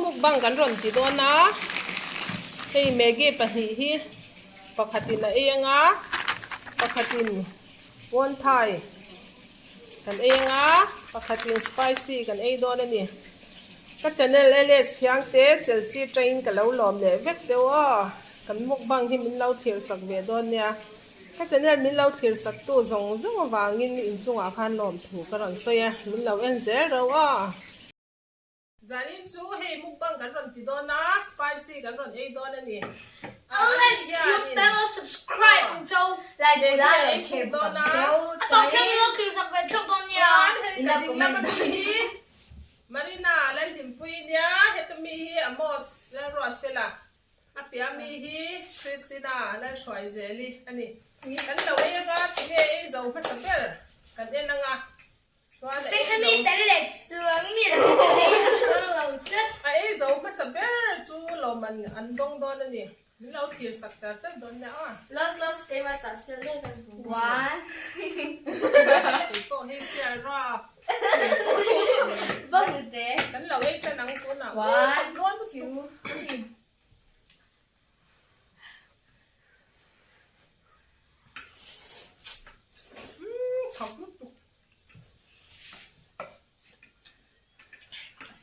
mukbang kan rawn ti dawn a, hei Maggi pahnih hi pakhatin a ei anga pakhatin Wonthai kan ei anga pakhatin spicy kan ei dawn a ni. Ka channel LS Khiangte Chelsea train ka lo lawm leh vek cheu aw, kan mukbang hi min lo thlir sak ve dawn nia. Ka channel min lo thlir sak tu zawng zawng avangin inchungah khan lawmthu ka rawn sawi a, min lo en zel reuh aw. Zanin chu hei mukbang kan rawn ti dawn a, spicy kan rawn ei dawn a ni. Always cute bell subscribe ang chau. Like ula lo share bawk ang cheu. A tawp thleng in lo thlir sak ve theuh dawn nia. Chuan hei ka ding lam ami hi Marina Lalhlimpuii nia, heta mi hi Amos Lalruatfela, a piah ami hi Christina Lalhruaizeli a ni. Kan lo ei anga tinge ei zo hmasa ber kan en anga. Hemi tel leh chuang mi lo chu ei a sawn lo tlat. A ei zo hmasa ber chu lawmman an dawng dawn a ni. Min lo thlir sak char char dawn nia aw. Los los keimah tah sial daih kan hmu. One. Kei pawh hei sial rap. Bawk nute. Kan lo ei tan ang tunah. One, two, three.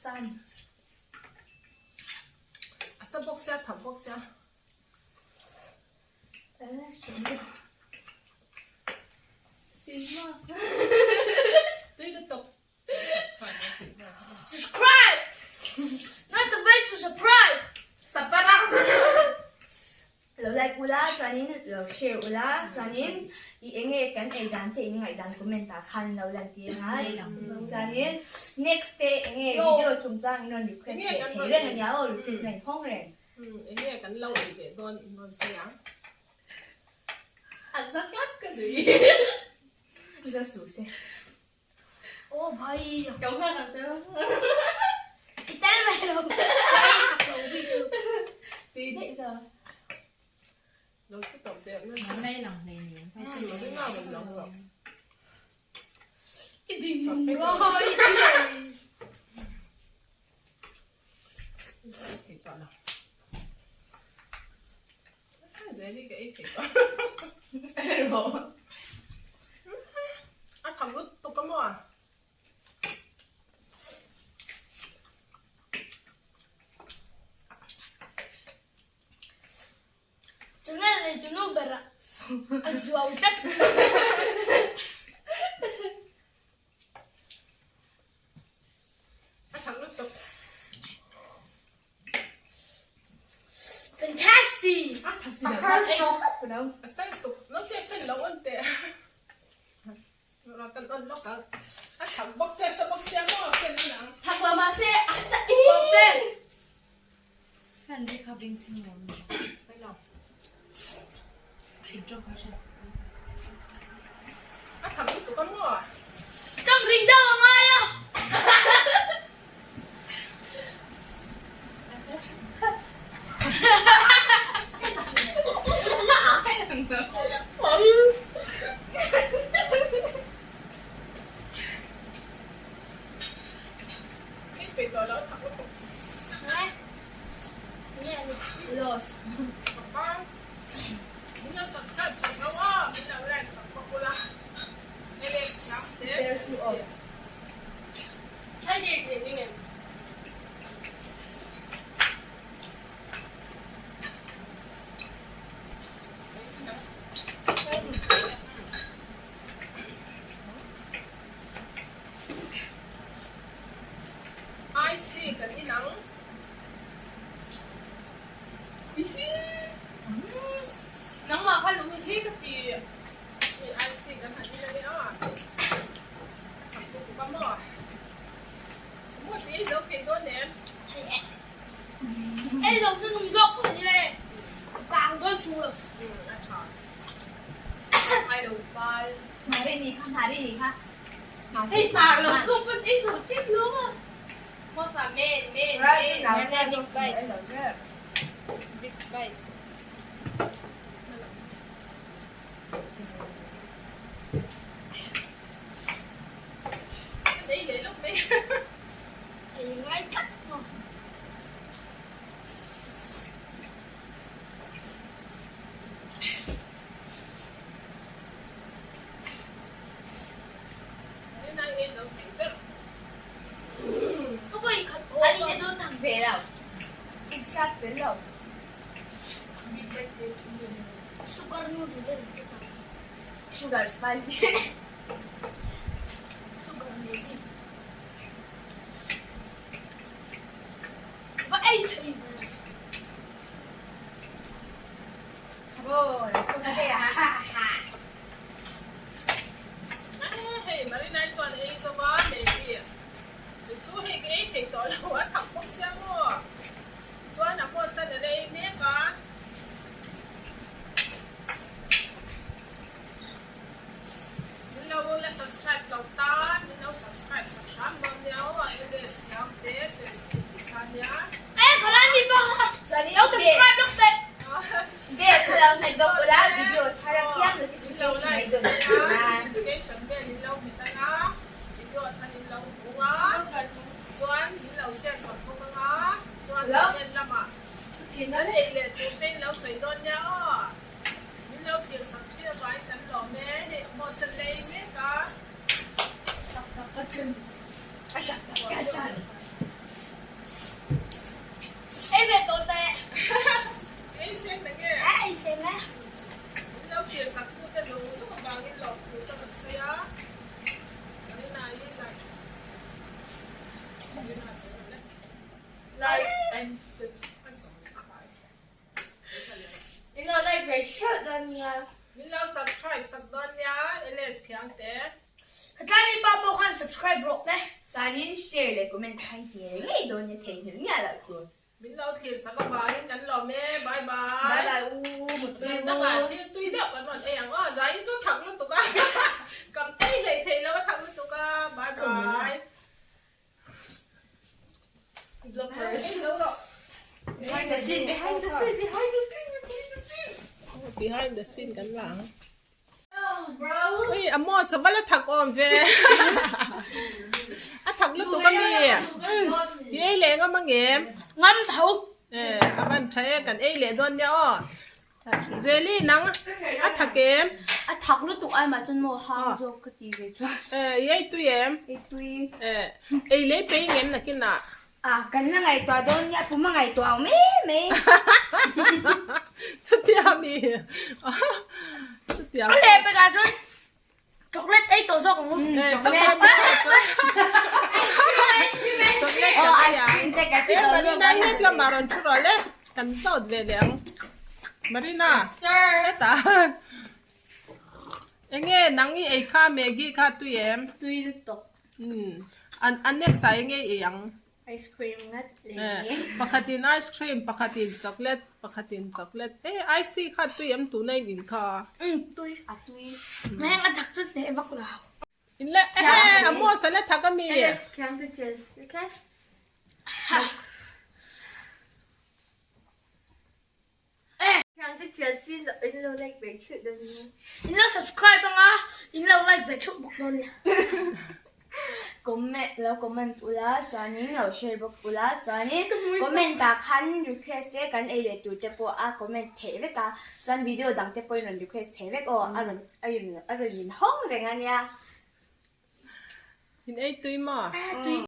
San. A sa bawk sia, thak bawk sia. Tui lutuk. Subscribe! Not subscribe to subscribe! Subscribe! Lo like ula chuanin lo share ula chuanin i enge kan ei dan te in ngaihdan comment ah khan lo lan tir ang a chuanin next te enge video chungchang in rawn request leh thei reng ania aw request na in hawng reng. Enge kan lo ei leh dawn in rawn sawi ang. A za tlat ka nui. Za su se. Oh bhai. Ka nghak ang chu. I tel ve lo. Hei thak lo bik chu. Tui daih zo. Lo chu tawp teh ang. Nai lang hlei ni. I bing rai. Zeli ka ei thei tawh. A tham lutuk a maw? Channel nei tu nu ber ah a zuau tlat. A tham lutuk. Fantastic! A sai tuk lo te pen lo on te. Ra kan on lok ang. A thak bawk sia sa bawk sia maw pen an ang. Thak lo mah se a sa i. Fan te kha beng ching lo mi. A thak lutuk a maw? Tang ring deuh a ngai a. Los. Ice tea kan inang. Nangmah kha lung hi ka ti. Mi ice tea kan han in a nia. A puk a maw? Maw si ei zo thei dawn em? Thei e. Ei zo nu nung zawk pawh ni le. Vang dawn chu lo. A tha. Ai lo pal. Mari ni kha mari ni kha. Hei par lo chu pun ei zo chek lo ma. Mosa men men men. Big bite. Big bite. Ei leh lawk mai. Ei ngai tlat maw. ve lo. Chik chhiat tel lo. Sugar nu zu deuh te tam. Sugar spicy. Sugar lady. Va ei thei ve lo. Hei Marinai chuan ei zo va Maggie chu hei ka ei thei tawh lo a thak bawk sia maw chuan a hawsan a la ei mek a. Min lo la subscribe lo tan min lo subscribe sak hram dawn nia aw a LS thiam te Chelsea tih kha nia. E khalai mi pa kha lo subscribe lawk teh. Bell kha lo hmet bawk ula video thar a piang notification mai dawn a. Notification bell in lo hmet anga video thar in lo hmu a chuan min lo share sak bawk anga chuan comment lamah an ei leh tur te in lo sawi dawn nia aw. Min lo thlir sak thin avangin kan lawm e, hei a maw sen lei mek a. Tak tak ka ṭhen a tak tak ka ṭan. Ei ve tawh teh. Ei seng na nge? A ei seng e. Min lo thlir sak tu te zawng zawng avangin lawm thu ka rawn sawi a. Marina i like. Marina sawi rawh le. Like and subscribe. In lo like ve hreuh dawn nia. Min lo subscribe sak dawn nia LS Khiang te. Hetlai mi pa pawh khan subscribe rawh le. Chuanin share leh comment kha i ti reng ngei dawn nia theihnghilh ngiah loh tur. Min lo thlir sak avangin kan lawm e bye bye. Bye bye u mutui u. Zan dangah thil tui deuh kan rawn ei ang aw zain chu thak lutuk a kam ei hlei thei lo a thak lutuk a bye bye. Behind the scene, behind the scene, behind the scene, behind the scene. Behind the scene kan la ang. Oh bro. Ui, a maw saval a thak awm ve. A thak lutuk a mi. I ei leh ngam angem? Ngam tho. Eh, a van tha e, kan ei leh dawn nia aw. Zeli nang a thak em? A thak lutuk ai mah chuan maw hang zawk ka ti ve chuan. Eh, i ei tui em? Ei tui. Eh, ei lei pei ngem nakin ah? Ah, kan la ngaihtuah dawn nia, pum a ngaihtuah ang mai mai. Chutia mi? Chutia. A leh pekah chuan Chocolate ei tawh zawk ang u. Chocolate. Chocolate Oh, ice cream te ka ti dawn Marina het lamah rawn thu rawh le. Kan zawt ve leh ang. Marina. Sir. Heta. Enge nang i ei kha Maggie kha tui em? Tui lutuk. An an next ah enge i ei ang? Ice cream ngat leh nge. Pakhatin ice cream, pakhatin chocolate, pakhatin chocolate. Eh, ice tea kha tui em tuna in in kha? Umm, tui. A tui. Heng a thak chu hneh vak lo. In le, ehe, a maw sa le thak a mi? Khiang te chels, okay? Khiang te chels in lo like ve theuh dawn nia. In lo subscribe anga in lo like ve theuh bawk dawn nia. Comment lo comment ula chuanin lo share bawk ula chuanin comment ah khan request te kan ei leh tur te pawh a comment theih vek a chuan video dang te pawhin rawn request theih vek aw a rawn a rawn a rawn in hawng reng ania. In ei tui maw? Tui.